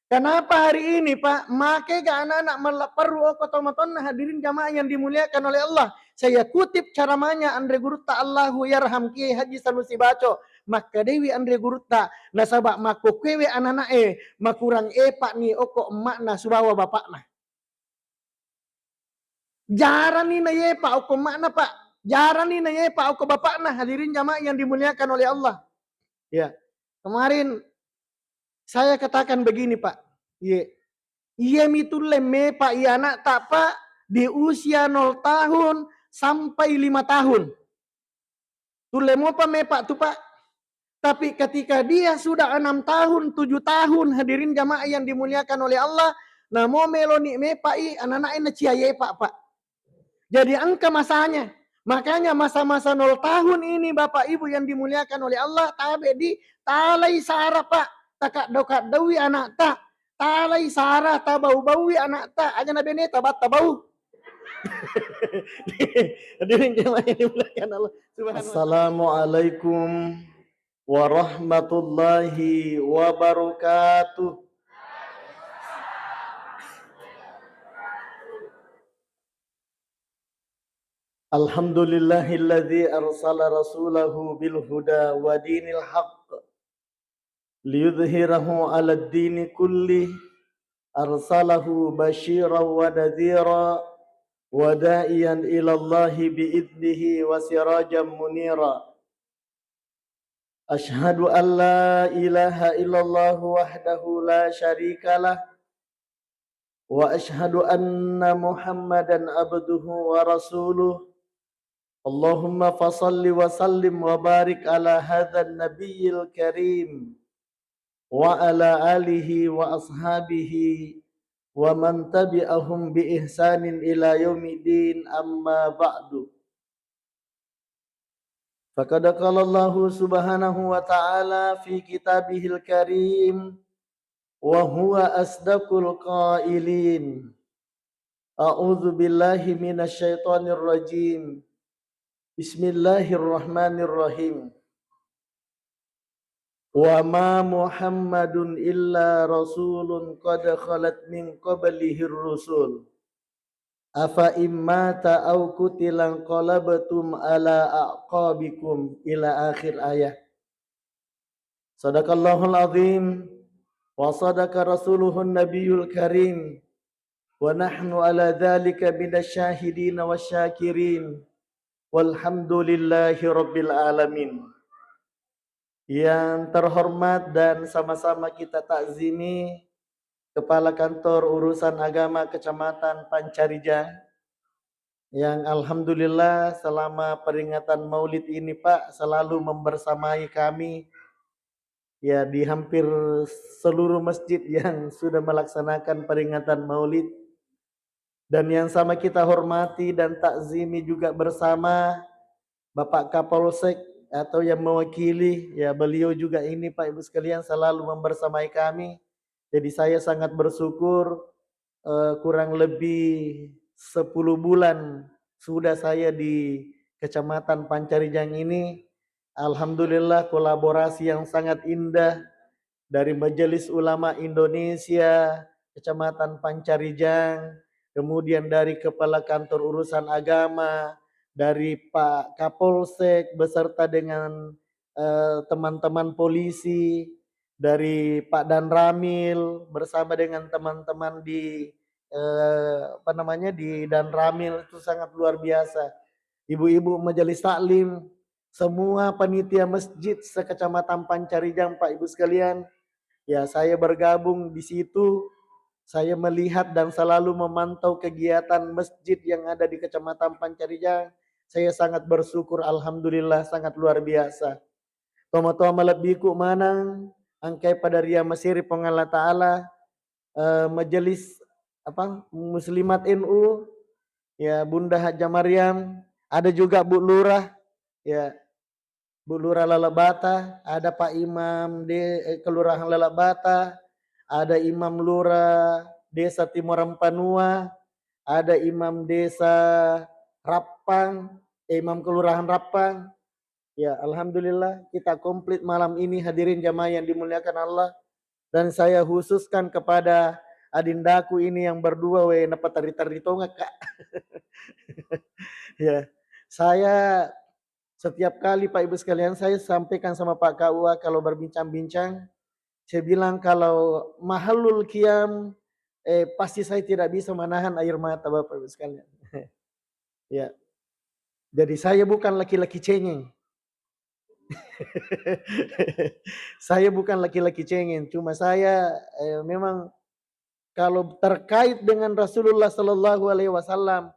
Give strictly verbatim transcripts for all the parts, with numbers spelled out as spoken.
Kenapa hari ini, Pak, makega anak-anak mallapperru okko tomatoanna, hadirin jamaah yang dimuliakan oleh Allah? Saya kutip ceramahnya Anre Gurutta, Allahu yarham, Kiai Haji Sanusi Baco. Makkedai Anre Gurutta, nasaba makkokkoewe anak-anak e, makurang epa'ni okko emma'na sibawa bapa'na. Jarani nayepa okko emma'na, Pak. Jarani nayepa okko bapa'na, hadirin jamaah yang dimuliakan oleh Allah. Ya, kemarin saya katakan begini, Pak. Ye, iye mi tulle mepa i anakta, Pak, di usia nol tahun sampai lima tahun. Tulle mopa mepa tu, Pak. Tapi ketika dia sudah enam tahun, tujuh tahun, hadirin jamaah yang dimuliakan oleh Allah, namo meloni mepa i, anak-anak e naciayepa, Pak. Jadi engka masanya. Makanya masa-masa nol tahun ini, Bapak Ibu yang dimuliakan oleh Allah, tabe di talai sara, Pak. Takaddo-kaddowi anakta, talai sara, tabau-baui anakta, aja na bene tabat tabau. Hadirin jamaah yang dimuliakan Allah Subhanahu wa Ta'ala. Assalamualaikum warahmatullahi wabarakatuh. Alhamdulillahilladzi arsala rasulahu bil huda wa dinil haqq liyudhhirahu 'alad dini kullih, arsalahu basyiran wa nadhira wa da'iyan ilallahi bi idnihi wa sirajan munira. Asyhadu an la ilaha illallah wahdahu la syarikalah, wa asyhadu anna Muhammadan abduhu wa rasuluh. Allahumma fasalli wa sallim wa barik ala hadzan nabiyil karim wa ala alihi wa ashabihi wa man tabi'ahum bi ihsanin ila yaumiddin, amma ba'du. Faqad qala Allahu subhanahu wa ta'ala fi kitabihil karim, wa huwa asdaqul qailin. A'udzu billahi minasy syaithanir rajim. Bismillahirrahmanirrahim. Wa ma Muhammadun illa rasulun qad khalat min qablihir rusul. Afa in mata aw qutila inqalabtum ala a'qabikum, ila akhir ayah. Sadaqallahul azim wa sadaqa rasuluhun nabiyul karim, wa nahnu ala dzalika minasy syahidin wasy syakirin, walhamdulillahi rabbil alamin. Yang terhormat dan sama-sama kita takzimi, Kepala Kantor Urusan Agama Kecamatan Pancarijang, yang alhamdulillah selama peringatan Maulid ini, Pak, selalu membersamai kami, ya, di hampir seluruh masjid yang sudah melaksanakan peringatan Maulid. Dan yang sama kita hormati dan takzimi juga bersama Bapak Kapolsek atau yang mewakili, ya, beliau juga ini, Pak, Ibu sekalian, selalu membersamai kami. Jadi saya sangat bersyukur, eh, kurang lebih sepuluh bulan sudah saya di Kecamatan Pancarijang ini. Alhamdulillah, kolaborasi yang sangat indah dari Majelis Ulama Indonesia Kecamatan Pancarijang, kemudian dari Kepala Kantor Urusan Agama, dari Pak Kapolsek beserta dengan, eh, teman-teman polisi, dari Pak Danramil bersama dengan teman-teman di, eh, apa namanya, di Danramil, itu sangat luar biasa. Ibu-ibu majelis taklim, semua panitia masjid se-Kecamatan Pancarijang, Pak Ibu sekalian, ya, saya bergabung di situ, saya melihat dan selalu memantau kegiatan masjid yang ada di Kecamatan Pancarijang. Saya sangat bersyukur, alhamdulillah, sangat luar biasa. Tomatoa malebbiku maneng, engkai pada riamaseri Puang Allah Ta'ala, eh, Majelis, apa, Muslimat N U, ya, Bunda Hajah Maryam, ada juga Bu Lurah, ya, Bu Lurah Lalebata, ada Pak Imam de-, eh, Kelurahan Lalebata, ada Imam Lurah Desa Timor Empanua, ada Imam Desa Rappang, eh, Imam Kelurahan Rappang. Ya, alhamdulillah, kita komplit malam ini, hadirin jamaah yang dimuliakan Allah. Dan saya khususkan kepada adindaku ini yang berdua, we, napatari-tari tongeng, Kak. Ya, saya setiap kali, Pak Ibu sekalian, saya sampaikan sama Pak K U A kalau berbincang-bincang, saya bilang kalau mahallul qiyam, eh, pasti saya tidak bisa menahan air mata, Bapak Ibu sekalian. Ya. Jadi saya bukan laki-laki cengeng. Saya bukan laki-laki cengeng, cuma saya, eh, memang kalau terkait dengan Rasulullah sallallahu alaihi wasallam,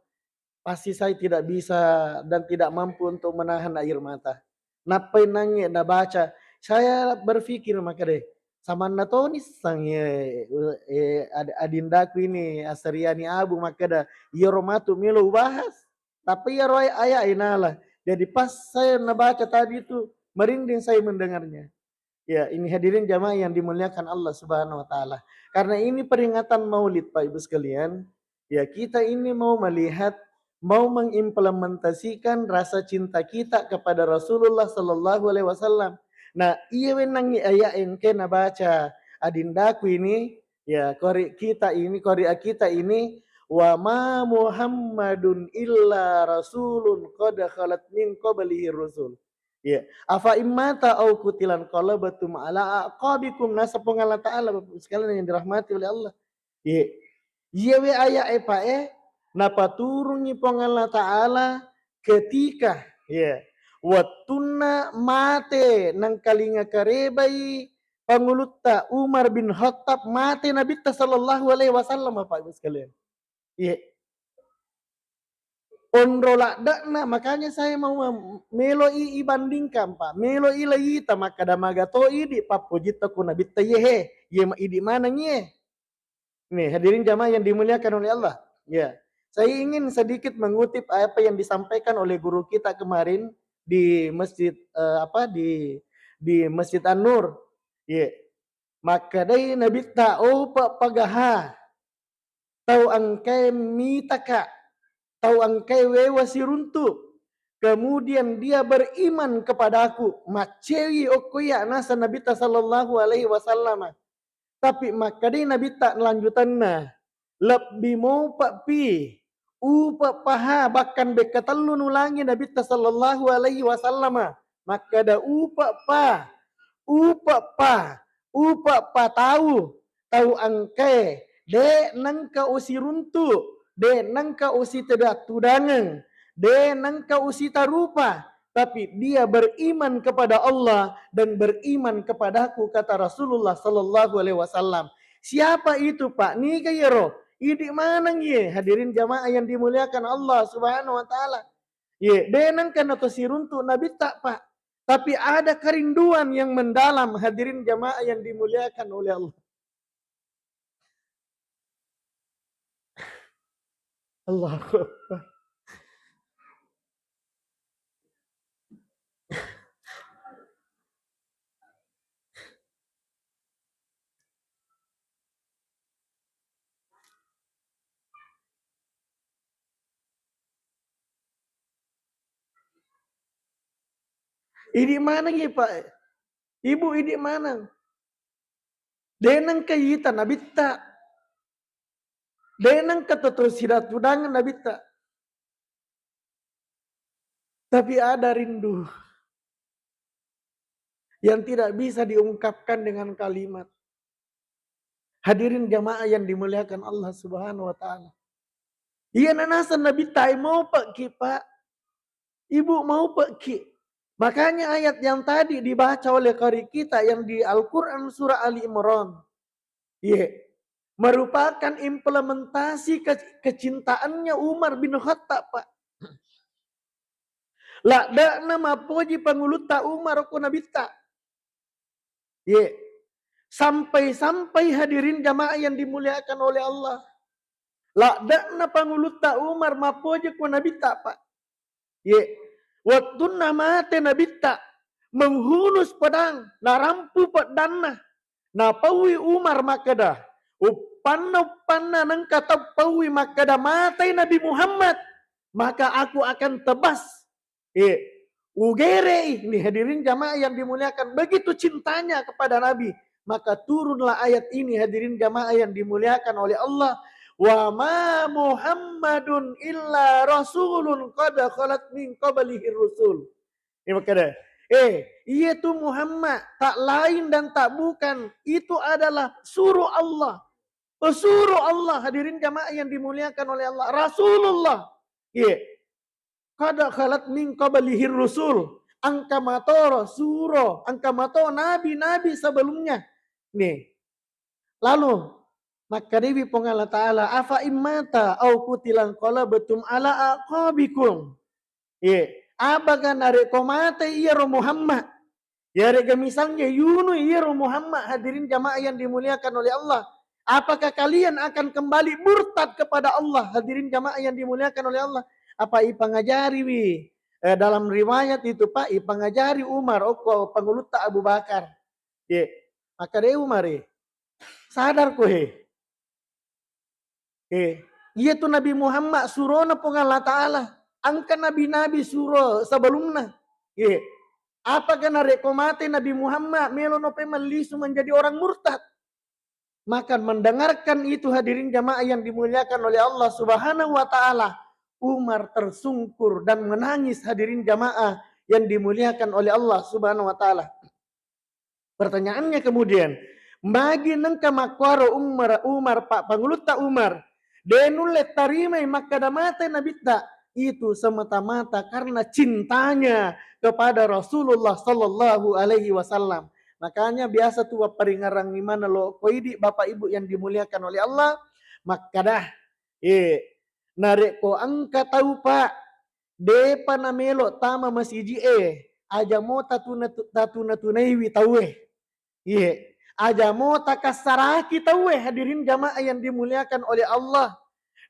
pasti saya tidak bisa dan tidak mampu untuk menahan air mata. Nappai nangnge nabaca, saya berpikir makkeda, samanna toni sang, eh, eh, ad-, adindaku ini Asriani Abu makkeda, iyaro matu melo ubahas. Tapi iyaro ay-, ayat inala. Jadi pas saya nabaca tadi itu, merinding saya mendengarnya. Ya, ini hadirin jamaah yang dimuliakan Allah Subhanahu wa Ta'ala. Karena ini peringatan Maulid, Pak Ibu sekalian, ya, kita ini mau melihat, mau mengimplementasikan rasa cinta kita kepada Rasulullah Sallallahu Alaihi Wasallam. Nah, iya wenang ayat yang kena baca adindaku ini, ya, kori kita ini, kori kita ini, wa ma Muhammadun illa rasulun qad khalat min qablihi rusul. Iya. Afa immata au kutilan qalabatum ala aqabikum. Nasa Puang Allah Ta'ala, Bapak Ibu sekalian yang dirahmati oleh Allah. Iya. Iya we ayat e, Pak, eh, napaturungi Puang Allah Ta'ala ketika, iya, wettunna mate nangkalinga karebai pangulutta Umar bin Khattab, mate Nabitta sallallahu alaihi wasallam, Bapak Ibu sekalian. Iya. Onro ladde'na, makanya saya mau mem-, melo i ibandingkan, Pak. Melo i laita makkeda maga to idi pappojitta ku Nabitta iye he. Iye ma-, idi maneng iye. Nih, hadirin jamaah yang dimuliakan oleh Allah. Ya. Saya ingin sedikit mengutip apa yang disampaikan oleh guru kita kemarin di masjid, eh, apa, di, di Masjid An-Nur. Iya. Makkedai Nabitta, "Opa pagaha tau engkae mitaka, tau engkae wewa siruntu, kemudian dia beriman kepadaku." Maccewi okko iya nasa Nabitta sallallahu alaihi wasallam. Tapi makkedai Nabitta lanjutanna, lebbi mopa pi, upa paha, bahkan bekka tellu nulangi Nabitta sallallahu alaihi wasallam. Makkeda, "Upa pa, upa pa, upa pa tau, tau engkae, de nengka usiruntu, de nengka usiteda-, tudangeng, de nengka usitarupa, tapi dia beriman kepada Allah dan beriman kepadaku," kata Rasulullah sallallahu alaihi wasallam. Siapa itu, Pak? Niga iyaro? Idi maneng iye, hadirin jamaah yang dimuliakan Allah Subhanahu wa Ta'ala. Iye, de nengka nato siruntu Nabitta, Pak. Tapi ada kerinduan yang mendalam, hadirin jamaah yang dimuliakan oleh Allah. Allahu Akbar. Idi maneng iye, Pak. Ibu, idi maneng. De nengka ita Nabitta. De nengka toto siratudangeng Nabitta. Tapi ada rindu yang tidak bisa diungkapkan dengan kalimat. Hadirin jamaah yang dimuliakan Allah Subhanahu wa Ta'ala. Iya nanasa Nabitta, "Ai mopekki, Pak. Ibu, mopekki." Makanya ayat yang tadi dibaca oleh qari kita yang di Al-Quran surah Ali Imran. Iya. Merupakan implementasi ke-, kecintaannya Umar bin Khattab, Pak. Ladde'na mappoji pangulutta Umar ko Nabitta. Ye. Sampai-sampai hadirin jamaah yang dimuliakan oleh Allah. Ladde'na pangulutta Umar mappoji ko Nabitta, Pak. Ye. Wettunna mate Nabitta, menghunus pedang, narampu peddanna. Napaui Umar makkeda, "Uppanna, uppanna nengka tau paui makkeda matai Nabi Muhammad, maka aku akan tebas." Eh, ugerei. Ini hadirin jamaah yang dimuliakan, begitu cintanya kepada Nabi. Maka turunlah ayat ini, hadirin jamaah yang dimuliakan oleh Allah, "Wa ma Muhammadun illa rasulun qad khalat min qablihir rusul." Ini makkeda, eh, iya tu Muhammad, tak lain dan tak bukan, itu adalah suruh Allah. Pesuruh Allah, hadirin jamaah yang dimuliakan oleh Allah. Rasulullah. Iya. Qad khalat min qablihir rusul. Engka mato rasuro, engka mato nabi-nabi sebelumnya. Nih. Lalu, makkedawi Puang Allah Ta'ala, "Afa immata au qutilan qalabtum ala aqabikum." Iya. Abaga narekko mate iyaro Muhammad, iyarega misalnya yunu iyaro Muhammad, hadirin jamaah yang dimuliakan oleh Allah, apakah kalian akan kembali murtad kepada Allah, hadirin jamaah yang dimuliakan oleh Allah? Apa ipangajariwi, eh, dalam riwayat itu, Pak, ipangajari Umar okko pangulutta Abu Bakar. Ye, makkedai Umar, eh, sadar ko he. Eh, iya tu Nabi Muhammad surona Puang Allah Ta'ala. Engka nabi-nabi suro sebelumna. Eh, apakah narekko mate Nabi Muhammad, melo nope mellisu menjadi orang murtad? Maka mendengarkan itu, hadirin jamaah yang dimuliakan oleh Allah Subhanahu wa Ta'ala, Umar tersungkur dan menangis, hadirin jamaah yang dimuliakan oleh Allah Subhanahu wa Ta'ala. Pertanyaannya kemudian, magi nengka makkuaro Umar, Umar, Pak, pangulutta Umar, de nulle tarimai makkeda mate Nabitta, itu semata-mata karena cintanya kepada Rasulullah sallallahu alaihi wasallam. Makanya biasa tu wapparingerang imana lo koidi, Bapak Ibu yang dimuliakan oleh Allah, makkeda, eh, narekko engka tau, Pak, depa namelo tama masiji'e, aja mo tatuna-, tatuna-tunaiwi tauwe. Iye, aja mo takassaraki tauwe, hadirin jamaah yang dimuliakan oleh Allah.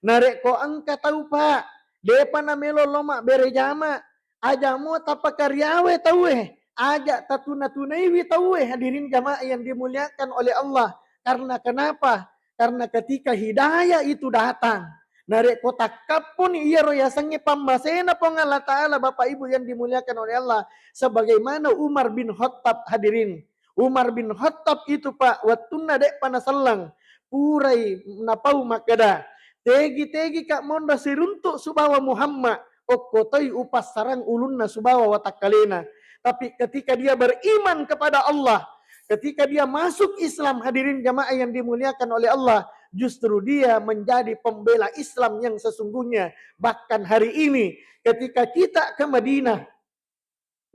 Narekko engka tau, Pak, depa namelo lo mabbere jama, aja mo tapakariawe tauwe, aja tatuna-tunaiwi tauwe, hadirin jamaah yang dimuliakan oleh Allah. Karena kenapa? Karena ketika hidayah itu datang, narekko takkapponi iyaro yasengnge pammasena Puang Allah Ta'ala, Bapak Ibu yang dimuliakan oleh Allah, sebagaimana Umar bin Khattab, hadirin. Umar bin Khattab itu, Pak, wettunna de'pa naselleng, purai napau makkeda, "Tegi-tegi ka monro siruntuk subawa Muhammad, okko toi upassarang ulunna subawa watakkalena." Tapi ketika dia beriman kepada Allah, ketika dia masuk Islam, hadirin jamaah yang dimuliakan oleh Allah, justru dia menjadi pembela Islam yang sesungguhnya. Bahkan hari ini, ketika kita ke Madinah,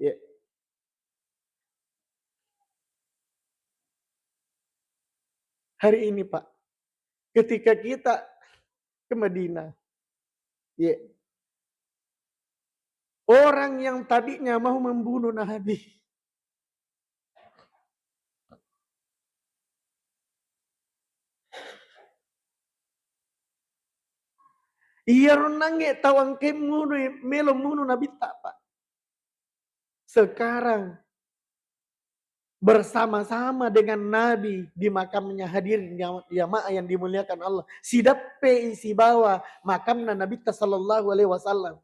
ya, hari ini, Pak, ketika kita ke Madinah, ya, orang yang tadinya mau membunuh Nabi, iyaro nangnge tau engkae munui, melo munu Nabitta, Pak, sekarang bersama-sama dengan Nabi di makamnya, hadirin jama-, jamaah yang dimuliakan Allah. Sideppe sibawa makamna Nabitta sallallahu alaihi wasallam.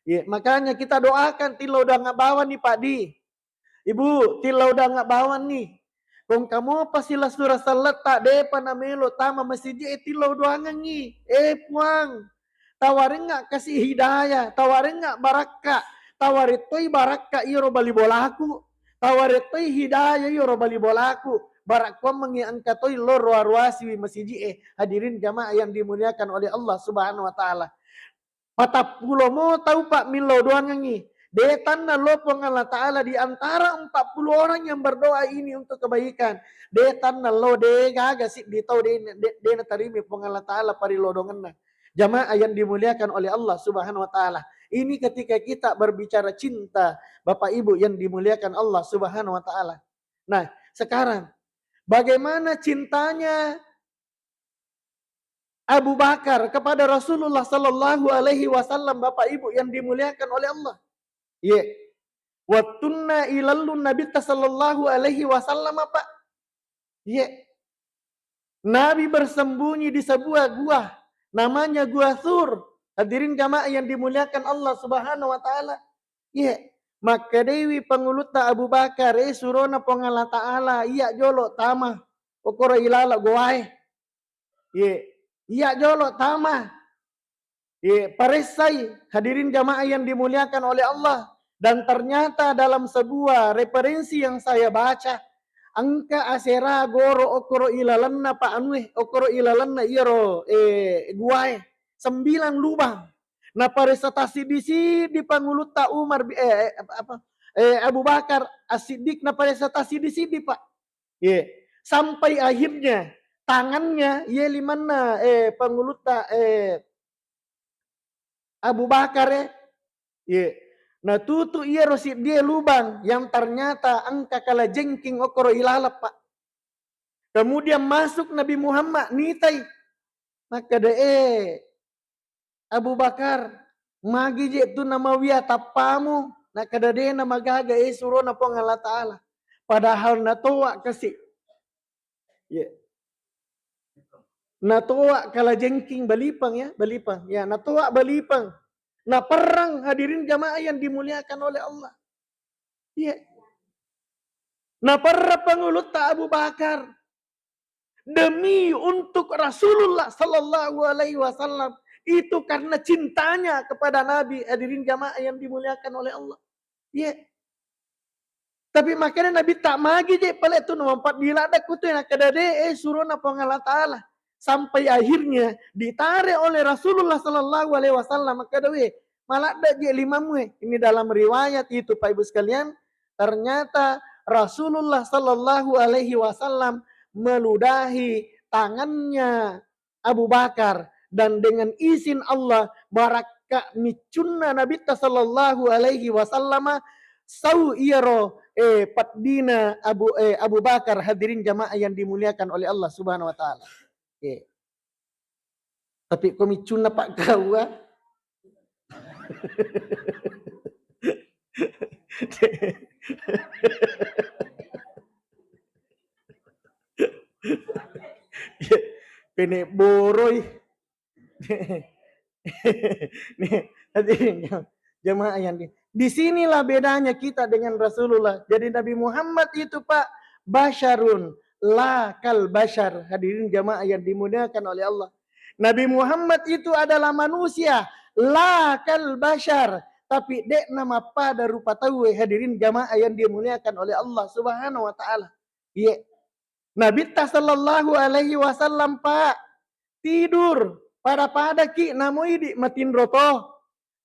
Ye, makanya kita doakan tillau doangnga bawang ni, Pak, di. Ibu, tillau doangnga bawang ni. Kong kamu pasti la sura saletta, depa namelo tama masiji e, tillau doangengngi. Eh, Puang, tawarengnga kasi hidayah, tawarengnga barakka, tawarettoi barakka iyaro bali bolaku, tawarettoi hidayah iyaro bali bolaku, barakkuammengngi engka toi lo roa-roasiwi masiji e. Hadirin jamaah yang dimuliakan oleh Allah Subhanahu wa Ta'ala. Patappulo mo tau, Pak, millau doangengngi. De tanna lo Puang Allah Ta'ala di antara empat puluh orang yang berdoa ini untuk kebaikan. De tanna lo, de gaga siddi tau de, de, de natarimi Puang Allah Ta'ala parilodongenna. Jamaah yang dimuliakan oleh Allah Subhanahu wa Ta'ala. Ini ketika kita berbicara cinta, Bapak Ibu yang dimuliakan Allah Subhanahu wa Ta'ala. Nah, sekarang bagaimana cintanya Abu Bakar kepada Rasulullah sallallahu alaihi wasallam, Bapak Ibu yang dimuliakan oleh Allah? Iya. Wettunna ilellung Nabitta sallallahu alaihi wasallam, Pak. Iya. Nabi bersembunyi di sebuah gua, namanya Gua Tsur. Hadirin jamaah yang dimuliakan Allah Subhanahu wa Ta'ala. Iya. Makkedaiwi pangulutta Abu Bakar, eh, surona Puang Allah Ta'ala, iya jolo tama. okkoro ilala gowae. Ye, iya jolo tama. Ye, paressai, hadirin jamaah yang dimuliakan oleh Allah. Dan ternyata dalam sebuah referensi yang saya baca, engka asera goro okkoro ilalenna pa anue, okkoro ilalenna iyaro, eh, guae. Sembilan lubang. Naparessa tassiddi-siddi Pangulutta Umar bi-, eh, eh, apa, apa, eh, Abu Bakar As-Siddiq naparessa tassiddi-siddi, Pak. Ye. Sampai akhirnya tangannya, ye, limanna, eh, Pangulutta, eh, Abu Bakar, eh, ye, natutu iyaro siddie lubang yang ternyata engka kalajengking okkoro ilaleng, Pak. Kemudian masuk Nabi Muhammad, nitai. Makkeda, eh, Abu Bakar, magi je tu namawia tappamu, nakkeda de namagaga, eh, surona Puang Allah Ta'ala. Padahal natoa kasi. Ya. Natoa kalajengking balipang, ya, balipang. Ya, natoa balipang. Naperrang, hadirin jamaah yang dimuliakan oleh Allah. Iya. Naperrang Pangulutta Abu Bakar demi untuk Rasulullah sallallahu alaihi wasallam. Itu karena cintanya kepada Nabi, hadirin jamaah yang dimuliakan oleh Allah. Iya. Tapi makanya Nabitta, magi je pale tu nompat diladda kutu, nakkeda de, eh, surona Puang Allah Ta'ala. Sampai akhirnya ditarik oleh Rasulullah sallallahu alaihi wasallam, makkeda, "We, maladda je limamu, eh." Ini dalam riwayat itu, Pak Ibu sekalian, ternyata Rasulullah sallallahu alaihi wasallam meludahi tangannya Abu Bakar, dan dengan izin Allah, barakka miccunna Nabitta sallallahu alaihi wasallama, sau iyaro, eh, peddina Abu, eh, Abu Bakar, hadirin jamaah yang dimuliakan oleh Allah Subhanahu wa Ta'ala. Eh. Tapi ko miccunna, Pak, kaua? Pene boroi. Nih, hadirin jamaah yang di, di sinilah bedanya kita dengan Rasulullah. Jadi Nabi Muhammad itu, Pak, basyarun la kal basyar. Hadirin jamaah yang dimuliakan oleh Allah. Nabi Muhammad itu adalah manusia la kal basyar, tapi de'na mappada rupa tauwe, hadirin jamaah yang dimuliakan oleh Allah Subhanahu wa Ta'ala. Iya. Nabitta sallallahu alaihi wasallam, Pak, tidur, pada-padaki namoidi matinro to.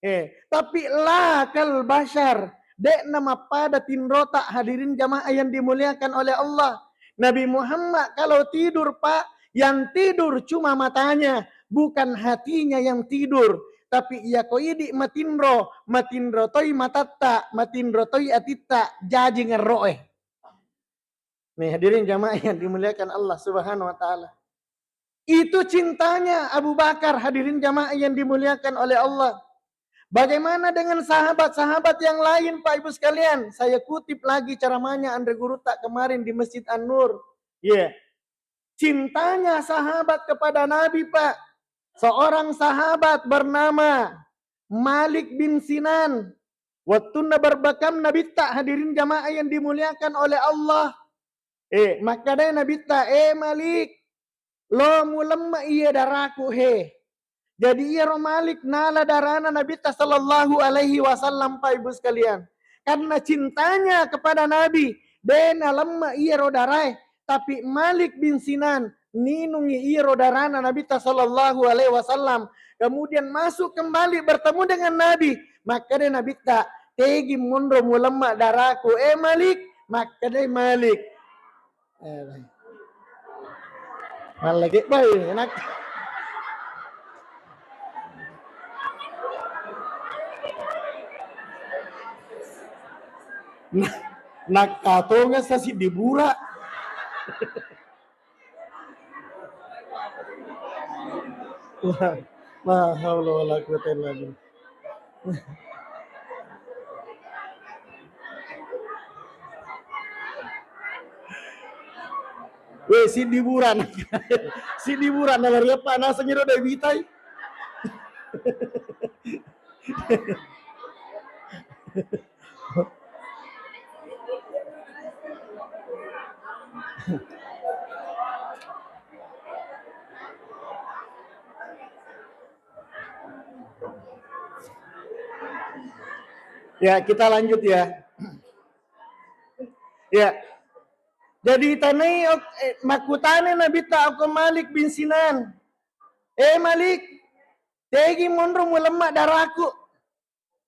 Eh, tapi la kal basyar, de'na mappada tinrota, hadirin jamaah yang dimuliakan oleh Allah. Nabi Muhammad kalau tidur, Pak, yang tidur cuma matanya, bukan hatinya yang tidur. Tapi iya ko idi matinro, matinro toi matatta, matinro toi atitta, jaji ngerroe. Nih, hadirin jamaah yang dimuliakan Allah Subhanahu wa Ta'ala. Itu cintanya Abu Bakar, hadirin jamaah yang dimuliakan oleh Allah. Bagaimana dengan sahabat-sahabat yang lain, Pak Ibu sekalian? Saya kutip lagi ceramahnya Andre Guruta kemarin di Masjid An-Nur. Iya. Cintanya sahabat kepada Nabi, Pak. Seorang sahabat bernama Malik bin Sinan. Wettunna berbekam Nabitta, hadirin jamaah yang dimuliakan oleh Allah. Eh, makkadai Nabitta, "Eh Malik, lo mulemma iye daraku he." Jadi iyaro Malik nala darana Nabitta sallallahu alaihi wasallam, Pak Ibu sekalian. Karena cintanya kepada Nabi, de nalemma iyaro darae. Tapi Malik bin Sinan ninungi iyaro darana Nabitta sallallahu alaihi wasallam. Kemudian masuk kembali bertemu dengan Nabi. Makkeda Nabitta, "Tegi monro mulemma daraku, eh Malik?" Makkeda Malik. Eh, mallege bai, enak. Nah, nakkatonga sasi di bura. La, la haula wala quwata illa billah. We, siddi burana. Siddi burana lari apa? Naseng iro dai bitai. Ya, kita lanjut ya. Ya. Jadi tanai ok- eh, makkutana Nabitta okko Malik bin Sinan. Eh Malik, tegi monro mulemma daraku.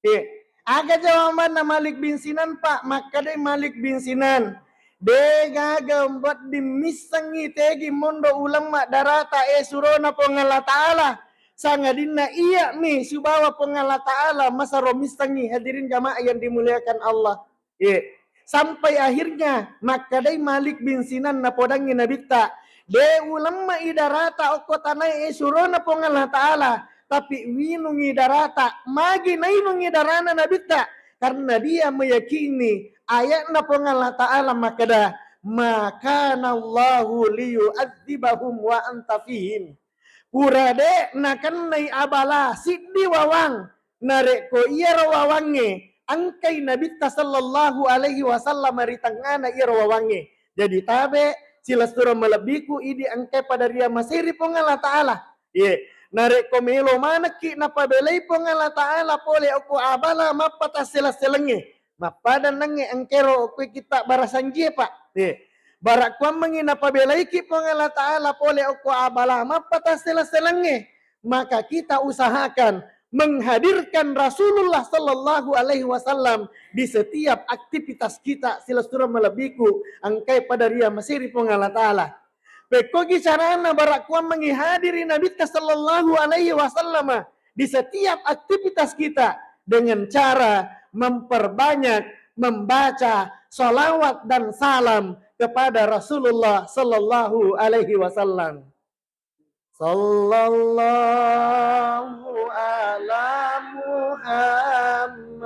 Eh, aga jawabanna Malik bin Sinan, Pak? Makkedai Malik bin Sinan, de gaga wedding missengngi tegi monro ulemma darata, eh surona Puang Allah Ta'ala. Sangadinna iyami sibawa Puang Allah Ta'ala masero missengngi. Hadirin jamaah yang dimuliakan Allah. Ye. Sampai akhirnya makkedai Malik bin Sinan napodangngi Nabitta, de ulemma idarata okko tanae surona Puang Allah Ta'ala, tapi winungi darata. Magi nainungi darana Nabitta? Karena dia meyakini ayatna Puang Allah Ta'ala makkeda, "Ma kana Allahu liyu'adzibahum wa anta fihim." Pura de nakennai abala siddi wawang, narekko iyaro wawangnge engkai Nabitta sallallahu alaihi wasallam ri tengngana iyaro wawangnge. Jadi tabe, silessureng malebbiku, idi engkai pada ria maseri Puang Allah Ta'ala. Ye, narekko melo manekki napabelai Puang Allah Ta'ala pole okko abala mappatassela-selengnge. Mappada nangnge engkero okkoe kitta barasanjie, Pak. Eh, bara kuammengi napabelaiki Puang Allah Ta'ala pole okko abala mappatassela-selengnge, maka kita usahakan menghadirkan Rasulullah sallallahu alaihi wasallam di setiap aktivitas kita. Silessureng malebbiku engkai pada ria maseri Puang Allah Ta'ala. Pekkogi carana bara kuammengi hadiri Nabitta sallallahu alaihi wasallam di setiap aktivitas kita dengan cara memperbanyak membaca salawat dan salam kepada Rasulullah sallallahu alaihi wasallam. Sallallahu ala Muhammad.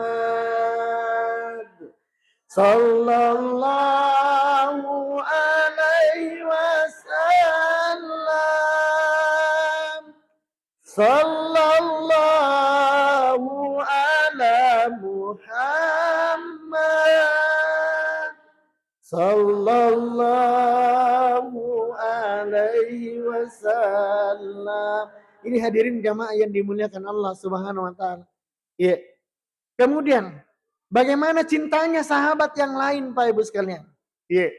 Sallallahu alaihi wasallam. Sallallahu ala Muhammad. Sallallahu alaihi wasallam. Ini hadirin jamaah yang dimuliakan Allah Subhanahu wa Ta'ala. Iya. Kemudian, bagaimana cintanya sahabat yang lain, Pak Ibu sekalian? Iya.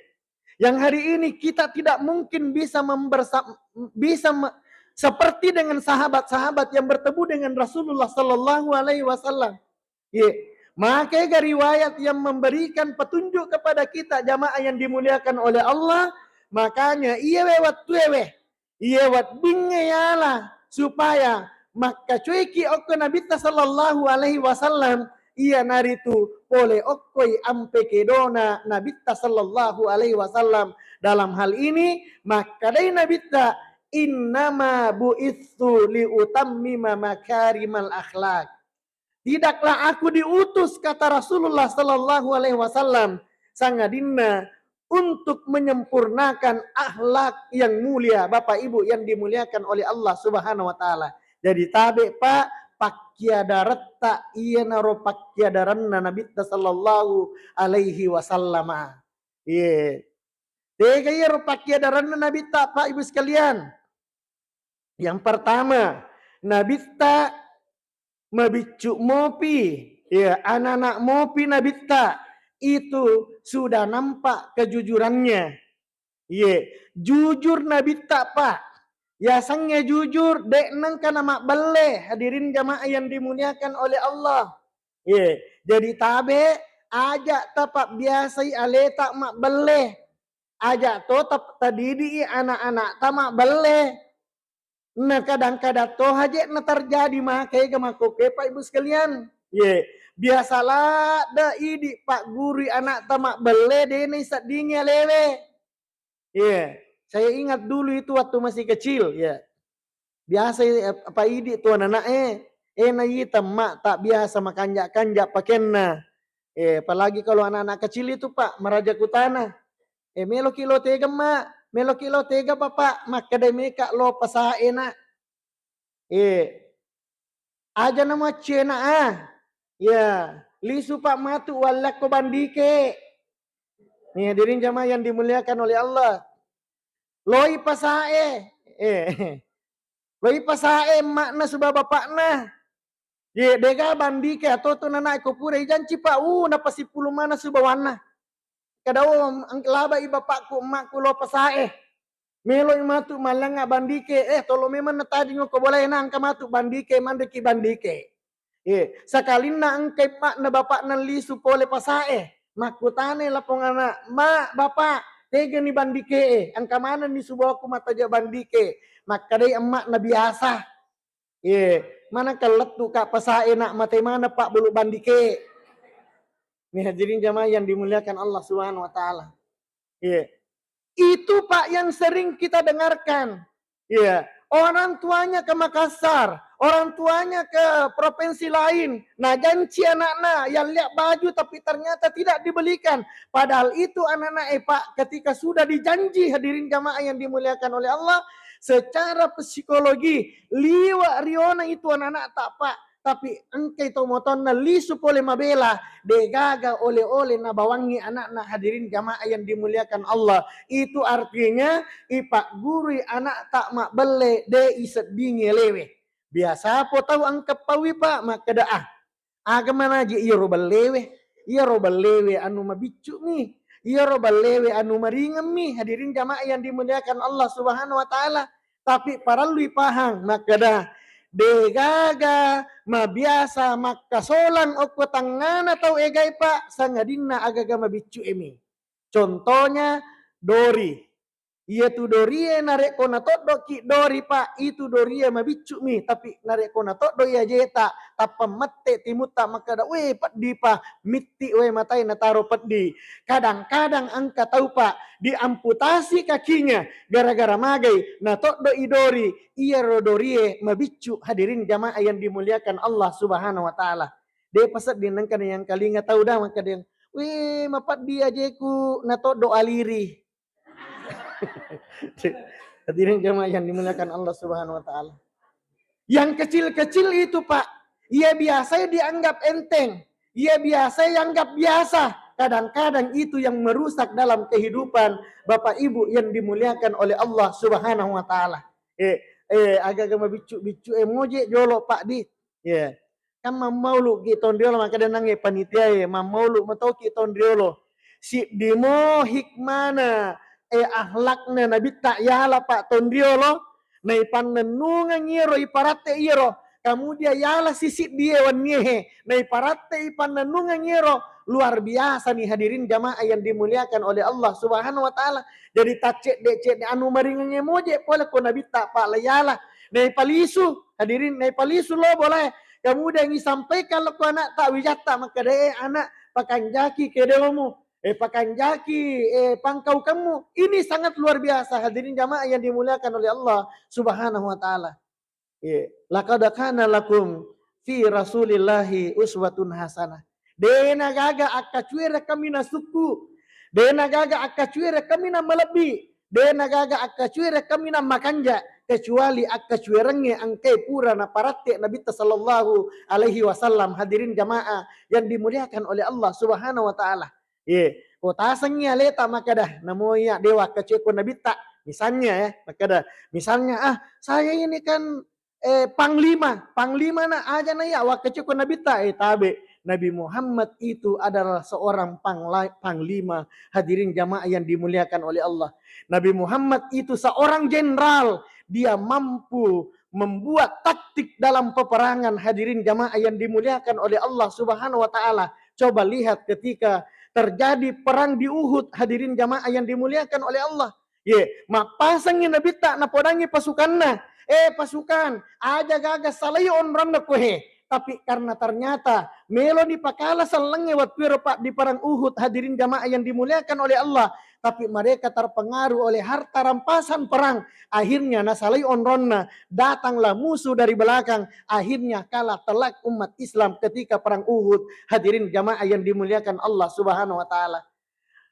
Yang hari ini kita tidak mungkin bisa membersa- bisa me- seperti dengan sahabat-sahabat yang bertemu dengan Rasulullah sallallahu alaihi wasallam. Iya. Maka ega riwayat yang memberikan petunjuk kepada kita, jamaah yang dimuliakan oleh Allah. Makanya iya we wattu ewe, iya weddingnge yala supaya makkacoiki okko Nabitta sallallahu alaihi wasallam, iyanaritu pole okkoi ampe kedona Nabitta sallallahu alaihi wasallam. Dalam hal ini, makkedai Nabitta, "Innama bu'itsu liutammima makarimal akhlak." Tidaklah aku diutus, kata Rasulullah sallallahu alaihi wasallam, sangadinna untuk menyempurnakan akhlak yang mulia, Bapak Ibu yang dimuliakan oleh Allah Subhanahu wa Ta'ala. Jadi tabe, Pak, pakkiadaretta iyanaro pakkiadaranna Nabitta sallallahu alaihi wasallama. Iye. Tega iyaro pakkiadaranna Nabitta, Pak Ibu sekalian? Yang pertama, Nabitta mabiccu mopi, ya, anak-anak mopi Nabitta, itu sudah nampak kejujurannya. Ye, jujur Nabitta, Pak. Yasengnge jujur, de nengka namabbelle, hadirin jamaah yang dimuliakan oleh Allah. Ye, jadi tabe, aja tapabbiasai aleta mabbelle. Aja to tap- tadidii anak-anakta mabbelle. Na kadang-kadang to haje na terjadi maka ega makkokkoe, Pak Ibu sekalian. Ye, biasa ladde idi paggurui anakta mabbelle, de na iseddingi alewe. Ye, saya ingat dulu itu waktu masih kecil, ya. Biasa, eh, apa idi tu anak-anak, eh, eh, na ita emma'ta biasa makanja-kanja pakenna. Eh, apalagi kalau anak-anak kecil itu, Pak, maraja kutana. Eh, meloki lo tega, Mak? Meloki lo tega, Bapak? Makkeda meka lo pasae, Nak. Eh, aja na macce, Nak, ah. Ya, lisu, Pak, matu wallakko bandike. Nih, hadirin jamaah yang dimuliakan oleh Allah. Loi pasae. Eh, loi pasae emakna suba bapakna. Ye, dega bandike atau tu nana ko pura ijanci, Pak, uh, napasipulu mana su bawanna. Kada, oh, ang-, labai bapakku, emakku lo pasae. Meloi matu malanga bandike, eh, tolo memang natadingo ko bolae na engka matu bandike, manreki bandike. Eh, sakalinna engkai emakna bapakna lisu pole pasae, makkutane lapong anak, "Ma, Bapak, tegani bandike e? Engka manenni subawaku mataja bandike?" Makkadai emakna, "Biasa." Ye, manakka lettu ka pasae nak mate mana pak bulu bandike. Nih hadirin jamaah yang dimuliakan Allah Subhanahu wa Ta'ala. Ye. Itu, Pak, yang sering kita dengarkan. Ya, orang tuanya ke Makassar, orang tuanya ke provinsi lain, nah janci anaknya yang lihat baju tapi ternyata tidak dibelikan. Padahal itu anak-anak, eh, Pak, ketika sudah dijanji, hadirin jamaah yang dimuliakan oleh Allah, secara psikologi, liwa riona itu anak-anak tak, Pak. Tapi engkai tomotonna lisu pole mabela, degaga oleh-oleh nabawangi anakna, hadirin jamaah yang dimuliakan Allah. Itu artinya ipaggurui anak tak mabbelle, de iseddingi lewe. Biasa po tau engka pawi, Pak, makkeda, ah, aga manaji iyaro bellewe, iyaro bellewe anu mabiccu mi, iyaro bellewe anu maringeng mi, hadirin jamaah yang dimuliakan Allah Subhanahu wa Ta'ala. Tapi parellui pahang makkeda, degaga mabiasa makkasolang okko tangngana tau egae, Pak, sangadinna agaga mabiccu emi. Contohnya dori. Iyatu dorie narekko natoddoki dori, Pak, itu dorie mabiccu mi, tapi narekko natoddo i ajeta, tappa mette timutta makkeda, "Weh, peddi pa, mitti wae matae nataro peddi." Kadang-kadang engka tau, Pak, diamputasi kakinya gara-gara magai natoddo i dori, iyaro dorie mabiccu, hadirin jamaah yang dimuliakan Allah Subhanahu wa Ta'ala. De pasedding nengka yang kalinga tau da makkeda, "Weh, mapeddi ajeku natoddo aliri." Hadirin jamaah yang dimuliakan Allah Subhanahu wa Ta'ala. Yang kecil-kecil itu, Pak, ia biasa dianggap enteng, ia biasa dianggap biasa. Kadang-kadang itu yang merusak dalam kehidupan Bapak Ibu yang dimuliakan oleh Allah Subhanahu wa Ta'ala. Eh, eh, aga-aga mabiccu-biccu, eh, moje jolo, Pak, di. Ya. Kan mammauluki tonriolo, makkeda nangnge panitia e, mammaulu matoki tonriolo. Siddimo hikmana, eh, akhlakna nabitta yala, Pak, tonriolo, naipannennungeng iyaro iparatte iyaro, kemudian yala sisiddi e wennie he, naiparatte ipannennungeng iyaro, luar biasa nih hadirin jamaah yang dimuliakan oleh Allah Subhanahu wa Ta'ala. Jadi taccedde-cedde anu maringengnge moje pole ko nabitta, Pak, la yala. Naipalisu, hadirin, naipalisu lo bolae. Kemudian disampaikan lo ko anak tak wijatta, makkeda, "Eh, anak, pakanjaki kedeomu, eh, pakanjaki, eh, pangkaukammu." Ini sangat luar biasa, hadirin jamaah yang dimuliakan oleh Allah Subhanahu wa Ta'ala. Iya. "Laqad kana lakum fi Rasulillahi uswatun hasanah." Dena gaga akkacuere kami nasukku. Dena gaga akkacuere kami na malebbi. Dena gaga akkacuere kami na makanja, kecuali akkacuerengnge engkae pura naparatte Nabitta sallallahu alaihi wasallam. Hadirin jamaah yang dimuliakan oleh Allah Subhanahu wa Ta'ala. Ye, ko tasengngi aleta makkeda, namo iya dewa akkacueko Nabitta. Misalnya ya, makkeda, misalnya, "Ah, saya ini kan, eh, panglima, panglima na aja na iya wakkacueko Nabitta." Eh, tabe, Nabi Muhammad itu adalah seorang pangla-, panglima. Hadirin jamaah yang dimuliakan oleh Allah. Nabi Muhammad itu seorang jenderal. Dia mampu membuat taktik dalam peperangan, hadirin jamaah yang dimuliakan oleh Allah Subhanahu wa Ta'ala. Coba lihat ketika terjadi perang di Uhud, hadirin jamaah yang dimuliakan oleh Allah. Ye, mappasengngi Nabitta napodangngi pasukanna, "Eh, pasukan, aja gaga salai onronna ko he." Tapi karena ternyata melo dipakala sellengnge wattuero, Pak, di perang Uhud, hadirin jamaah yang dimuliakan oleh Allah, tapi mereka terpengaruh oleh harta rampasan perang. Akhirnya nasalai onronna, datanglah musuh dari belakang, akhirnya kalah telak umat Islam ketika perang Uhud. Hadirin jamaah yang dimuliakan Allah Subhanahu wa Ta'ala.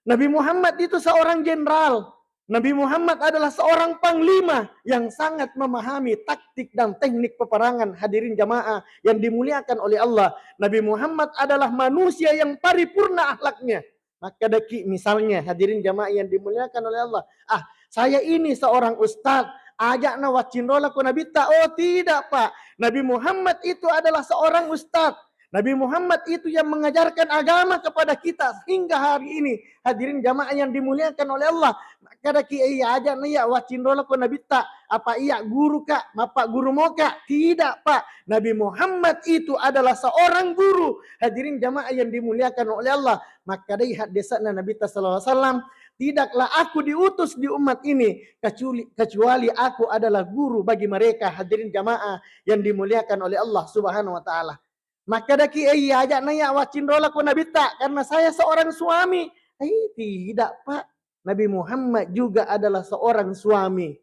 Nabi Muhammad itu seorang jenderal. Nabi Muhammad adalah seorang panglima yang sangat memahami taktik dan teknik peperangan. Hadirin jamaah yang dimuliakan oleh Allah, Nabi Muhammad adalah manusia yang paripurna akhlaknya. Makkedaki misalnya, hadirin jamaah yang dimuliakan oleh Allah, "Ah, saya ini seorang ustadz, Ajakna waccinrolako Nabitta. Oh, tidak, Pak. Nabi Muhammad itu adalah seorang ustadz. Nabi Muhammad itu yang mengajarkan agama kepada kita hingga hari ini. Hadirin jamaah yang dimuliakan oleh Allah. Makkadaki, "Eh, iya ajakna iya waccinrolako Nabitta. Apa iya guru, Kak? Mappaguru moka?" Tidak, Pak. Nabi Muhammad itu adalah seorang guru. Hadirin jamaah yang dimuliakan oleh Allah. Makkadai haddese'na Nabitta sallallahu alaihi wasallam, "Tidaklah aku diutus di umat ini keculi-, kecuali aku adalah guru bagi mereka." Hadirin jamaah yang dimuliakan oleh Allah Subhanahu wa Ta'ala. Makkadaki, "Eh, iya ajakna iya waccinrolako Nabitta karena saya seorang suami." Eh, tidak, Pak. Nabi Muhammad juga adalah seorang suami.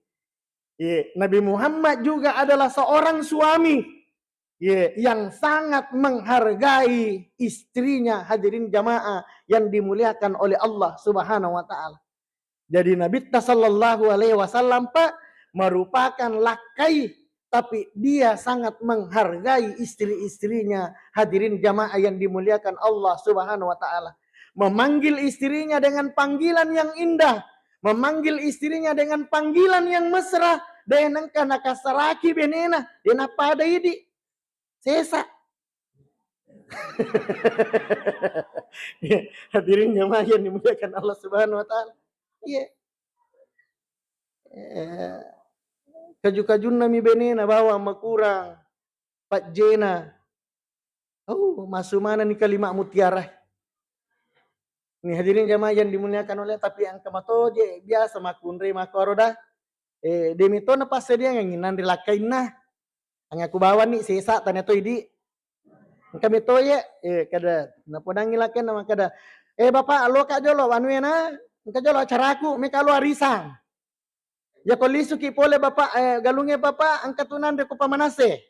Ye, Nabi Muhammad juga adalah seorang suami, ye, yang sangat menghargai istrinya, hadirin jamaah yang dimuliakan oleh Allah Subhanahu wa Ta'ala. Jadi Nabitta sallallahu alaihi wasallam, Pak, merupakan lakkai, tapi dia sangat menghargai istri-istrinya, hadirin jamaah yang dimuliakan Allah Subhanahu wa Ta'ala. Memanggil istrinya dengan panggilan yang indah, memanggil istrinya dengan panggilan yang mesra, de nengka nakasaraki benena, de napada idi. Sesa. Hadirin jamaah yang dimuliakan Allah Subhanahu wa Ta'ala. Iya. Eh, kaju-kajunna mi benena bawang makurang, pajjena. Oh, massu manenni kalima mutiara. Ni hadirin jamaah yang dimuliakan oleh, tapi engka matoje biasa makkunrai makkuaro da. Eh, demi to napassadiangengngi nanre lakkainna. Angaku bawanni sesa tania to idi. Engka metoje, eh, kada napodangi lakkainna makkada, "Eh, Bapak, loka jolo wanuena, engka jolo acaraku, meka lo arisang." Yako lisuki pole Bapak, eh, galungnge Bapak, engka tu nanre ko pamanase.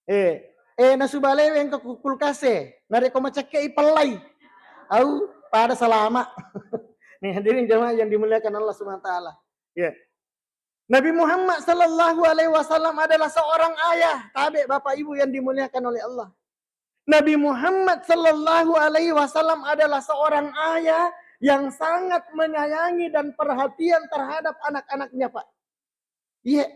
Eh, eh, nasubalewe engka ku kulkase, narekko macakke ipellai. Au, pada salama. Nih, hadirin jamaah yang dimuliakan Allah Subhanahu wa Ta'ala. Ya. Nabi Muhammad sallallahu alaihi wasallam adalah seorang ayah. Tabe Bapak Ibu yang dimuliakan oleh Allah. Nabi Muhammad sallallahu alaihi wasallam adalah seorang ayah yang sangat menyayangi dan perhatian terhadap anak-anaknya, Pak. Iya.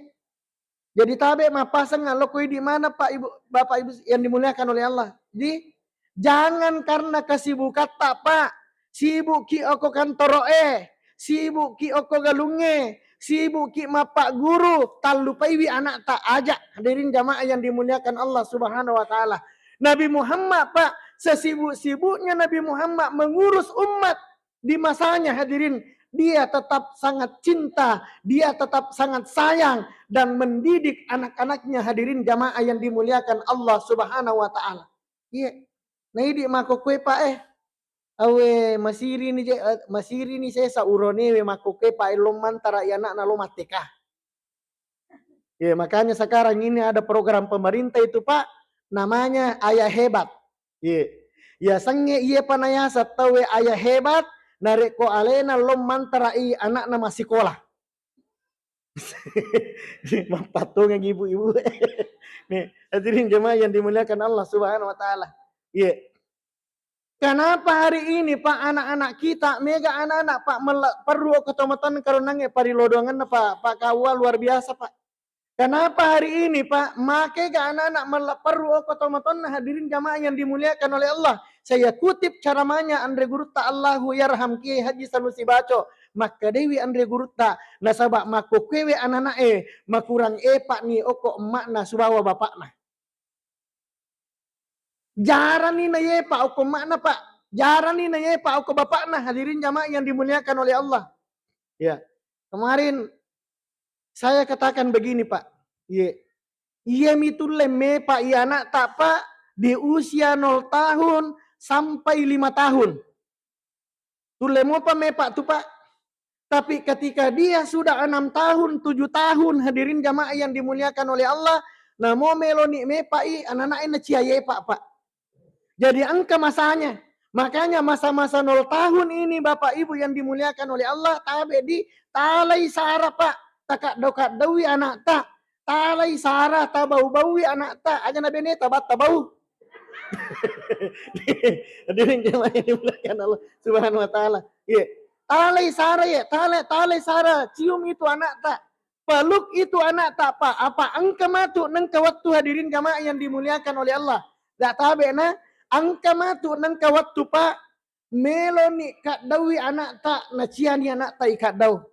Jadi tabe mappaseng alokko idi mana, Pak, Ibu, Bapak Ibu yang dimuliakan oleh Allah. Jadi jangan karena kesibukatta, Pak, sibukki okko kantoro'e, sibukki okko galungnge, sibukki mappagguru, tallupaiwi anakta. Aja, hadirin jamaah yang dimuliakan Allah Subhanahu wa Ta'ala. Nabi Muhammad, Pak, sesibuk-sibuknya Nabi Muhammad mengurus umat di masanya, hadirin, dia tetap sangat cinta, dia tetap sangat sayang dan mendidik anak-anaknya, hadirin jamaah yang dimuliakan Allah Subhanahu wa Ta'ala. Iya. Naidi makkokkoe, Pak, eh. Awe, masirini je, eh, masirini sesa uronewe makkokkoe, Pak, eh, lo mantara i anakna lo matteka. Ya, makanya sekarang ini ada program pemerintah itu, Pak, namanya Ayah Hebat. Iya. Yasengnge iye pa nayaseng tauwe ayah hebat, narekko alena lo mantara i anakna massikola. Mappattongeng ibu-ibu. Nih, hadirin jemaah yang dimuliakan Allah Subhanahu wa Ta'ala. Iya. Kenapa hari ini, Pak, anak-anak kita, mega anak-anak, Pak, mella-, perlu okko tomatoanna karunangnge parilodongenna, Pak, Pak, kaua luar biasa, Pak. Kenapa hari ini, Pak, makega anak-anak mella-, perlu okko tomatoanna, hadirin jamaah yang dimuliakan oleh Allah. Saya kutip ceramahnya Anre Gurutta, Allahu yarham, Kiai Haji Sanusi Baco. Makkedewi Anre Gurutta, nasaba makkokkoewe anak-anak e, makurang epa'ni okko emma'na subawa bapa'na. Jarani nayepa okko emma'na, Pak. Jarani nayepa okko bapa'na, hadirin jamaah yang dimuliakan oleh Allah. Ya. Kemarin saya katakan begini, Pak. Iya. Iya mi tulle mepa i anakta, Pak, di usia nol tahun sampai lima tahun. Tulle mopa mepa tu, Pak. Tapi ketika dia sudah enam tahun, tujuh tahun, hadirin jamaah yang dimuliakan oleh Allah, namo meloni mepa i anana'e naciayepa, Pak. Jadi engka masanya. Makanya masa-masa nol tahun ini, Bapak Ibu yang dimuliakan oleh Allah, tabe di talai sara, Pak. Takaddo-kaddowi anakta. Talai sara, tabau-baui anakta. Aja na bene tabat-tabau. Hadirin jemaah yang dimuliakan Allah Subhanahu wa Ta'ala. Iya. Talai sara, ya, talai, talai sara. Cium itu anakta. peluk itu anakta, Pak. Apa engka matu nengka wettu, hadirin jamaah yang dimuliakan oleh Allah? Dak tabe na, engka matu nengka wettu, Pak. Meloni kaddaui anakta, naciani anakta ikaddau.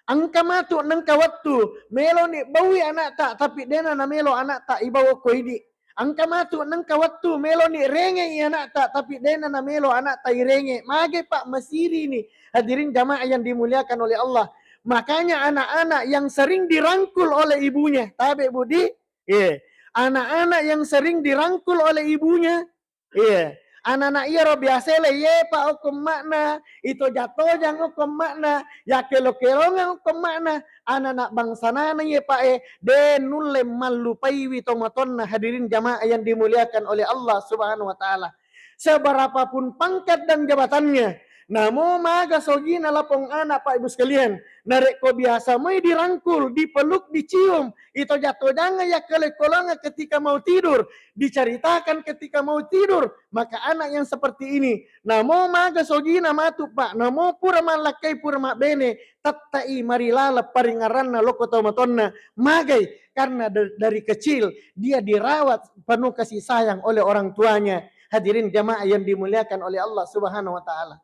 Engka matu nengka wettu, meloni baui anakta, tapi dena namelo anakta ibawa ko idi. Engka matu nengka wettu, meloni rengei anakta, tapi dena namelo anakta irenge. Mage, Pak, masirini. Hadirin jamaah yang dimuliakan oleh Allah. Makanya anak-anak yang sering dirangkul oleh ibunya, tabe, Budi? Iya. Anak-anak yang sering dirangkul oleh ibunya, iya. Anak-anak iyaro biasa le, ye, Pak, okko emma'na, itojang-tojang okko emma'na, yakkelo-kelongeng okko emma'na, anak-anak bangsanana ye, Pak, e, de nulle mallupaiwi tomatonna, hadirin jamaah yang dimuliakan oleh Allah Subhanahu wa Ta'ala. Seberapapun pangkat dan jabatannya, namo maga sogina lapong anak, Pak, Ibu sekalian, narekko biasa moi dirangkul, dipeluk, dicium, itojang-tojangeng, yakkelo-kelongeng ketika mau tidur, diceritakan ketika mau tidur, maka anak yang seperti ini, namo maga sogina matu, Pak, namo pura mallakkai, pura mabbene, tettai marilaleng paringaranna lokko tomatonna. Magai? Karena da-, dari kecil dia dirawat penuh kasih sayang oleh orang tuanya. Hadirin jamaah yang dimuliakan oleh Allah Subhanahu wa Ta'ala.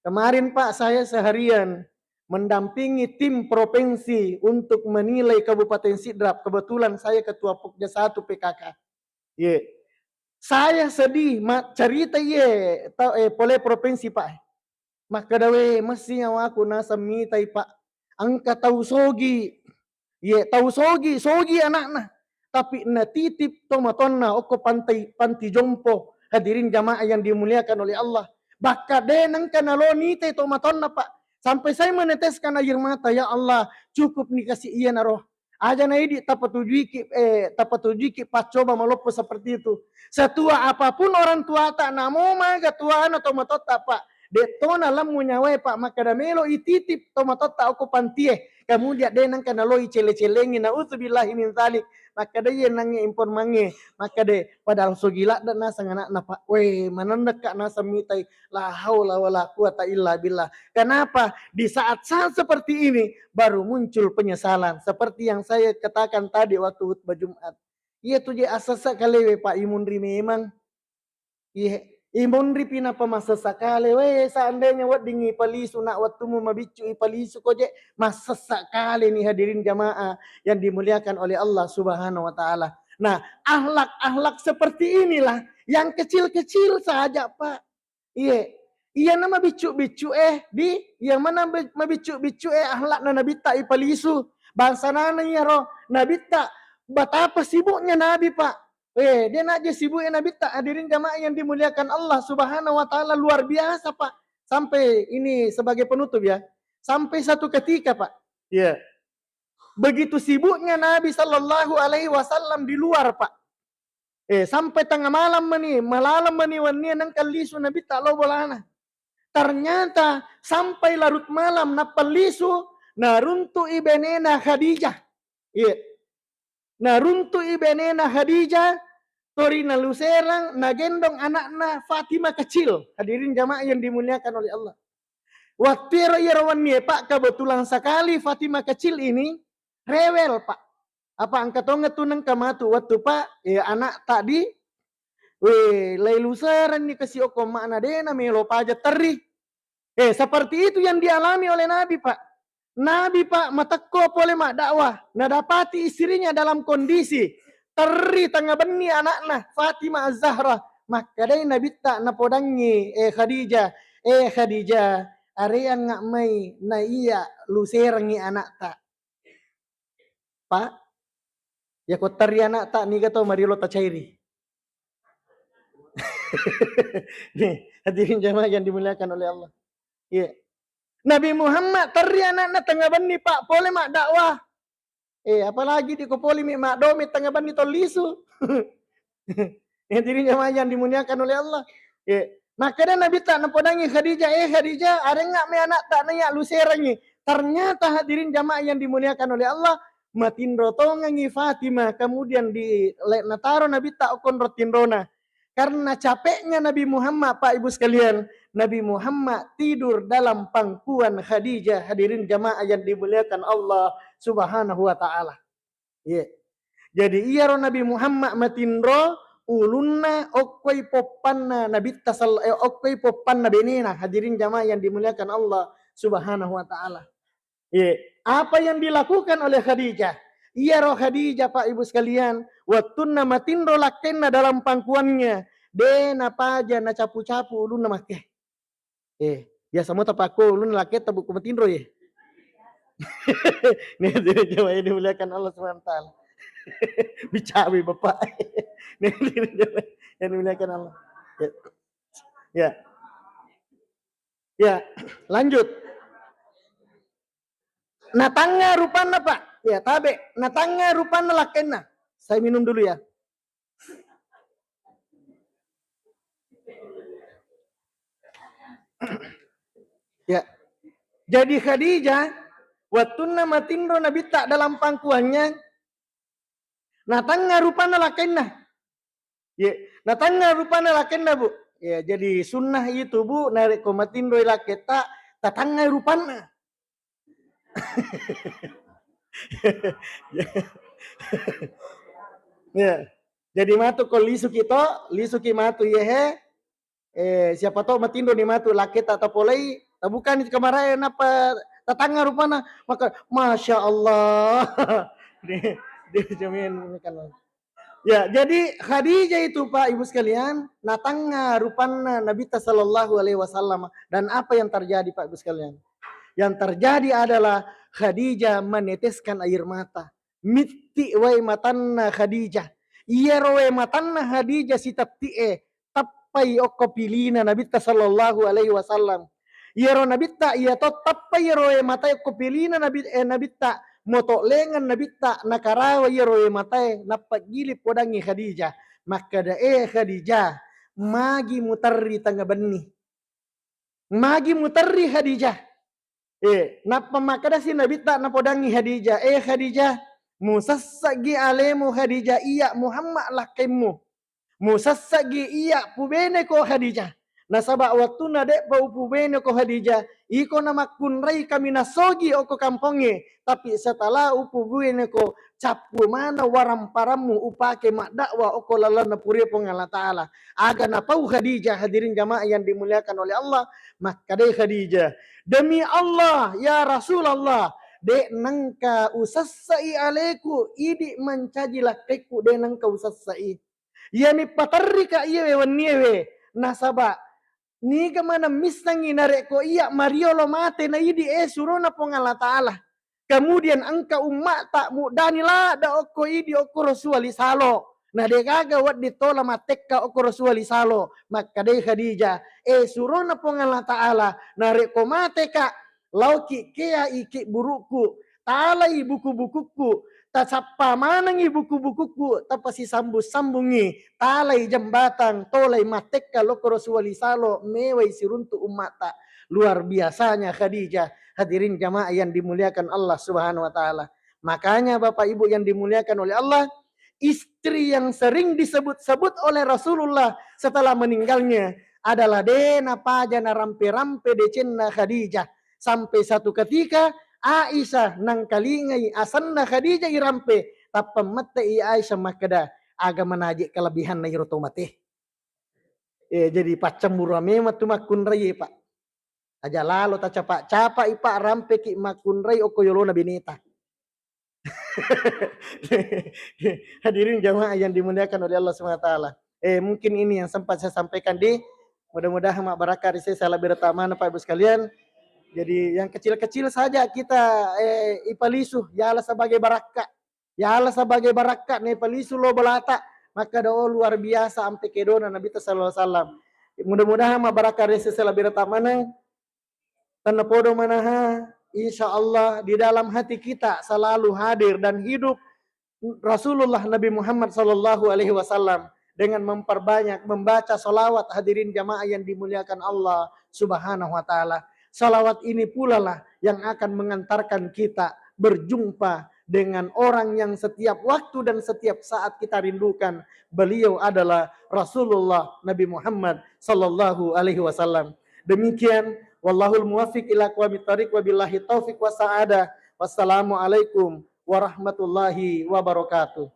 Kemarin, Pak, saya seharian mendampingi tim provinsi untuk menilai Kabupaten Sidrap. Kebetulan saya ketua Pokja satu P K K. Ye. Saya sedih, ma-, cerita ye, tau, eh, pole provinsi, Pak. Makkeda, "We, messi nyawaku naseng mitai, Pak. Engka tau sogi. Ye, tau sogi, sogi anakna. Tapi natitip tomatonna okko pantai, panti jompo." Hadirin jamaah yang dimuliakan oleh Allah. Bahkan de nengka nalo nitai tomatonna, Pak. Sampai saya meneteskan air mata, "Ya Allah, cukup ni kasi iyanaro." Aja na idi tapatujuiki, eh, tapatujuiki paccoba maloppo seperti itu. Setua apapun orang tuata, namo maga tuana tomatotta, Pak, de tona lemmu nyawae, Pak, makkeda melo ititip tomatotta okko pantie. Kemudian de nengka naloi cele-celengi, naudzubillahi min dzalik. Makkeda iye nangnge informangnge, makkeda padahal sogi ladde naseng anakna, Pak. Weh, manennekka naseng mitai. La haula wala quwata illa billah. Kenapa? Di saat-saat seperti ini baru muncul penyesalan. Seperti yang saya katakan tadi waktu khutbah Jumat. Iya tu je asessa kalewe, Pak, imunri memang. Iya, imunri pinapa masessa kale. We, seandainya weddingi palisu nak wettumu mabiccu ipalisu ko je, masessa kale ni, hadirin jamaah yang dimuliakan oleh Allah Subhanahu wa Ta'ala. Nah, akhlak-akhlak seperti inilah yang kecil-kecil saja, Pak. Iye, iyana mabiccu-biccu e, di, iya mana be-, mabiccu-biccu e akhlakna Nabitta ipalisu. Bangsanana iyaro Nabitta, betapa sibuknya Nabi, Pak. Eh, dia naja sibuk e Nabitta, hadirin jamaah yang dimuliakan Allah Subhanahu wa Ta'ala, luar biasa, Pak. Sampai ini sebagai penutup ya. Sampai satu ketika, Pak. Iya. Begitu sibuknya Nabi Sallallahu Alaihi Wasallam di luar, Pak. Eh, sampai tengah malam mani, malaleng mani wennie nengka lisu Nabitta lao bolana. Ternyata sampai larut malam nappa lisu, naruntu'i benena Khadijah. Iya. Naruntu'i benena Khadijah, tori naluserang, nagendong anakna Fatimah kecil. Hadirin jamaah yang dimuliakan oleh Allah. Wattuero iyaro wennie, Pak, kebetulan sekali Fatimah kecil ini rewel, Pak. Apa engka tongeng tu nengka matu wettu, Pak, eh, anakta di, we, lailuserenni kasi okko emma'na, de namelo paja terri. Eh, seperti itu yang dialami oleh Nabi, Pak. Nabi, Pak, matekko pole maddakwah, nadapati istrinya dalam kondisi terri tengnga benni anakna Fatimah Az-Zahra. Makkedai Nabitta napodangngi, eh, Khadijah, eh, Khadijah, areangnga mai na iya luserengngi anakta. Pak, yako terri anakta niga to mariolo tacairi. Nih, hadirin jamaah yang dimuliakan oleh Allah. Iya. Nabi Muhammad terri anakna tengnga benni, Pak, pole maddakwah. Eh, apalagi di ko pole mi maddomi tengnga benni tollisu. Hadirin jamaah yang dimuliakan oleh Allah. Eh, makkeda Nabitta napodangngi Khadijah, "Eh, Khadijah, arengnga me anakta naiya luserengngi." Ternyata, hadirin jamaah yang dimuliakan oleh Allah, matinro tongengngi Fatimah, kemudian di le-, nataro Nabitta okkonro tinrona. Karena capeknya Nabi Muhammad, Pak, Ibu sekalian, Nabi Muhammad tidur dalam pangkuan Khadijah, hadirin jamaah yang dimuliakan Allah Subhanahu wa Ta'ala. Iya. Jadi iyaro Nabi Muhammad matinro, ulunna okkoi poppanna Nabitta sal-, eh, okkoi poppanna benena, hadirin jamaah yang dimuliakan Allah Subhanahu wa Ta'ala. Iya. Apa yang dilakukan oleh Khadijah? Iyaro Khadijah, Pak Ibu sekalian, wettunna matinro lakkenna dalam pangkuannya, de napaja nacapu-capu ulunna makke. Eh, biasa mo tapakko ulun laketta bukku matinro ye. Nih, jamaah yang dimuliakan Allah Subhanahu wa Ta'ala. Bicawi Bapak. Nih, jamaah yang dimuliakan Allah. Ya. Ya. Ya, lanjut. Natangnga rupanna, Pak. Ya, tabe. Natangnga rupanna lakkenna. Saya minum dulu ya. Ya. Jadi Khadijah, wettunna matinro Nabitta dalam pangkuannya, natangnga rupanna lakkenna. Ye, natangnga rupanna lakkenna, Bu. Ya, jadi sunnah itu, Bu, narekko matinroi lakketta, tatangnga rupanna. Ya. Jadi matu ko lisuki to, lisuki matu yehe. Eh, siapa tahu matinro ni matu lakketta tapolei, tabukani kamarae napa tatangnga rupanna, maka masya Allah. Di, di jamin kan. Ya, jadi Khadijah itu, Pak Ibu sekalian, natangnga rupanna Nabitta sallallahu alaihi wasallam. Dan apa yang terjadi, Pak Ibu sekalian? Yang terjadi adalah Khadijah meneteskan air mata. Mitti wae matanna Khadijah. Iyaro wae matanna Khadijah sitetti'e, tappai okko pilina Nabitta sallallahu alaihi wasallam. Iyaro Nabitta iya to tappai iyaro wae matae okko pilina Nabi, eh, Nabitta, moto'lengeng Nabitta, nakarawa iyaro wae matae, nappagili podangngi Khadijah. Makkeda, "Eh Khadijah, magi muterri tengnga benni?" Magi muterri Khadijah. Eh, nappa makkedasi Nabitta napodangngi Khadijah, "Eh Khadijah, musesseggi alemu Khadijah, iya Muhammad lakkemmu. Musesseggi iya pubeneko Khadijah. Nasaba wettunna de'pa upubeneko Khadijah, iko namakkunrai kaminang sogi okko kampongnge, tapi setelah upubeneko, cappu maneng waramparammu upake maddakwa okko lalenna puria Puang Allah Ta'ala." Aga napau Khadijah, hadirin jamaah yang dimuliakan oleh Allah, makkedai Khadijah, "Demi Allah, ya Rasulullah, de nengka usessai aleku, idi mancaji lakkekku de nengka usessai. Iyami paterrika iyewe wenniewe, nasaba niga maneng missengngi narekko iya mariolo mate na idi, eh, surona Puang Allah Ta'ala. Kemudian engka umma'ta muddani ladda okko idi okkoro suwali salo. Na degaga wedding tola mattekka okkoro suwali salo." Makkedai Khadijah, "Eh, surona Puang Allah Ta'ala, narekko mateka, laoki kea iki burukku, talai buku-bukukku, tasappa manengi buku-bukukku, tapasisambung-sambungi, talai jembatang, tolai mattekka lokkoro suwali salo, mewai siruntu umma'ta." Luar biasanya Khadijah, hadirin jamaah yang dimuliakan Allah Subhanahu wa Ta'ala. Makanya Bapak Ibu yang dimuliakan oleh Allah, istri yang sering disebut-sebut oleh Rasulullah setelah meninggalnya adalah de napaja narampe-rampe decenna Khadijah. Sampai satu ketika Aisyah nangkalingai asenna Khadijah irampe, tappa mette'i Aisyah makkeda, "Aga manaje kelebihanna iro to mate?" Eh, jadi paccemburu memang tu makkunrai, Pak. Aja lalo tacapa-capai, Pak, rampeki makkunrai okko yolona beneta. Hadirin jamaah yang dimuliakan oleh Allah Subhanahu wa Ta'ala. Eh, mungkin ini yang sempat saya sampaikan di, mudah-mudahan mabbarakka ri sesa lebbi rata mana, Pak Ibu sekalian. Jadi yang kecil-kecil saja kita, eh, ipalisu, yala sebagai barakka. Yala sebagai barakka ne palisu lo bolata. Makkeda, "Oh, luar biasa ampe kedona Nabitta sallallahu alaihi wasallam." Mudah-mudahan mabbarakka ri sesa lebbi rata maneng. Tennapodo manaha, insya Allah di dalam hati kita selalu hadir dan hidup Rasulullah Nabi Muhammad sallallahu alaihi wasallam dengan memperbanyak membaca salawat, hadirin jamaah yang dimuliakan Allah Subhanahu wa Ta'ala. Salawat ini pulalah yang akan mengantarkan kita berjumpa dengan orang yang setiap waktu dan setiap saat kita rindukan. Beliau adalah Rasulullah Nabi Muhammad sallallahu alaihi wasallam. Demikian, wallahul muwaffiq ila aqwamit thariq, wabillahi taufiq wa sa'adah. Wassalamualaikum warahmatullahi wabarakatuh.